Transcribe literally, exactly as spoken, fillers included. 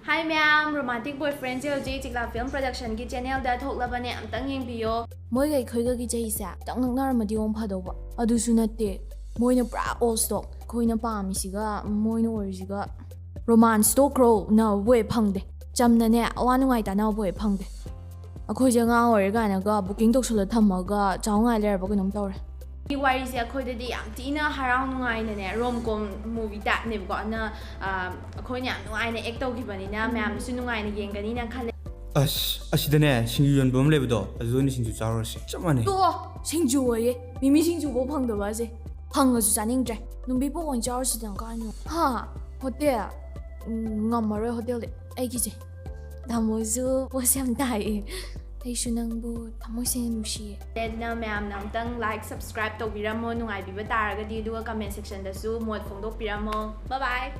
Hi ꯃꯌꯥꯝ, Romantic Boyfriendꯁꯦ ꯍꯧꯖꯤꯛ ꯆꯤꯛꯂꯥ Film Productionꯒꯤ channelꯗ ꯊꯣꯛꯂꯕꯅꯦ, ꯑꯝꯇꯪ ꯌꯦꯡꯕꯤꯌꯣ꯫ ꯃꯣꯏꯒ ꯑꯩꯈꯣꯏꯒꯒꯤ ꯆꯍꯤꯁꯦ ꯈꯤꯇꯪ ꯅꯛꯅꯔꯝꯃꯗꯤ ꯑꯃꯨꯛ ꯐꯗꯧꯕ, ꯑꯗꯨꯁꯨ ꯅꯠꯇꯦ꯫ ꯃꯣꯏꯅ ꯄꯨꯔꯥ old stock, ꯑꯩꯈꯣꯏꯅ ꯄꯥꯝꯃꯤꯁꯤꯒ ꯃꯣꯏꯅ ꯑꯣꯏꯔꯤꯁꯤꯒ꯫ Romance ꯇꯣꯛꯈ꯭ꯔꯣ, ꯅꯕꯕꯨ ꯍꯦꯛ ꯐꯪꯗꯦ꯫ ꯆꯝꯅꯅꯦ ꯑꯋꯥ ꯅꯨꯡꯉꯥꯏ ꯇꯥꯟꯅꯕꯕꯨ ꯍꯦꯛ ꯐꯪꯗꯦ꯫ ꯑꯩꯈꯣꯏꯁꯦ ꯑꯉꯥꯡ ꯑꯣꯏꯔꯤ ꯀꯥꯏꯅꯒ booking ꯇꯧꯁꯜꯂ ꯊꯝꯃꯒ ꯆꯥꯎ ꯉꯥꯏ ꯂꯩꯔꯕ ꯀꯩꯅꯣꯝ ꯇꯧꯔꯦ꯫ ꯁꯤ ꯋꯥꯔꯤꯁꯦ ꯑꯩꯈꯣꯏꯗꯗꯤ ꯌꯥꯝ ꯊꯤꯅ ꯍꯔꯥꯎ ꯅꯨꯡꯉꯥꯏꯅꯅꯦ, rom com movie typeꯅꯦꯕꯀꯣ꯫ ꯑꯗꯨꯅ ꯑꯥ, ꯑꯩꯈꯣꯏꯅ ꯌꯥꯝ ꯅꯨꯡꯉꯥꯏꯅ act ꯇꯧꯈꯤꯕꯅꯤꯅ ꯃꯌꯥꯝꯅꯁꯨ ꯅꯨꯡꯉꯥꯏꯅ ꯌꯦꯡꯒꯅꯤꯅ ꯈꯜꯂꯦ꯫ ꯑꯁ, ꯑꯁꯤꯗꯅꯦ ꯁꯤꯡꯖꯨ ꯌꯣꯟꯕ ꯑꯃ ꯂꯩꯕꯗꯣ, ꯑꯗꯨꯗ ꯑꯣꯏꯅ ꯁꯤꯡꯖꯨ ꯆꯥꯔꯨꯔꯁꯤ꯫ ꯆꯞ ꯃꯥꯟꯅꯩ꯫ ꯇꯣꯛꯑꯣ, ꯁꯤꯡꯖꯨ ꯑꯣꯏꯌꯦ, ꯃꯤꯃꯤ ꯁꯤꯡꯖꯨꯐꯥꯎ ꯐꯪꯗꯕ ꯑꯁꯦ꯫ ꯐꯪꯉꯁꯨ ꯆꯥꯅꯤꯡꯗ꯭ꯔꯦ꯫ ꯅꯨꯡꯕꯤꯄꯣꯛ ꯑꯣꯏꯅ ꯆꯥꯔꯨꯁꯤꯗꯅ ꯀꯥꯏꯅꯣ꯫ ꯍꯥ? Hotel? ꯎꯝ, ꯉꯝꯃꯔꯣꯏ hotelꯗꯤ꯫ ꯑꯩꯒꯤꯁꯦ ꯇꯥꯃꯣꯁꯨ ꯄꯣꯁ ꯌꯥꯝ ꯇꯥꯏꯌꯦ꯫ ꯑꯩꯁꯨ ꯅꯪꯕꯨ ꯊꯃꯣꯏ ꯁꯦꯡꯅ ꯅꯨꯡꯁꯤꯌꯦ꯫ ꯑꯗꯨꯅ ꯃꯌꯥꯝꯅ ꯑꯝꯇꯪ like, subscribe ꯇꯧꯕꯤꯔꯝꯃꯣ, ꯅꯨꯡꯉꯥꯏꯕꯤꯕ ꯇꯥꯔꯒꯗꯤ, ꯑꯗꯨꯒ comment sectionꯗꯁꯨ ꯃꯣꯠ ꯐꯣꯡꯗꯣꯛꯄꯤꯔꯝꯃꯣ꯫ Bye bye!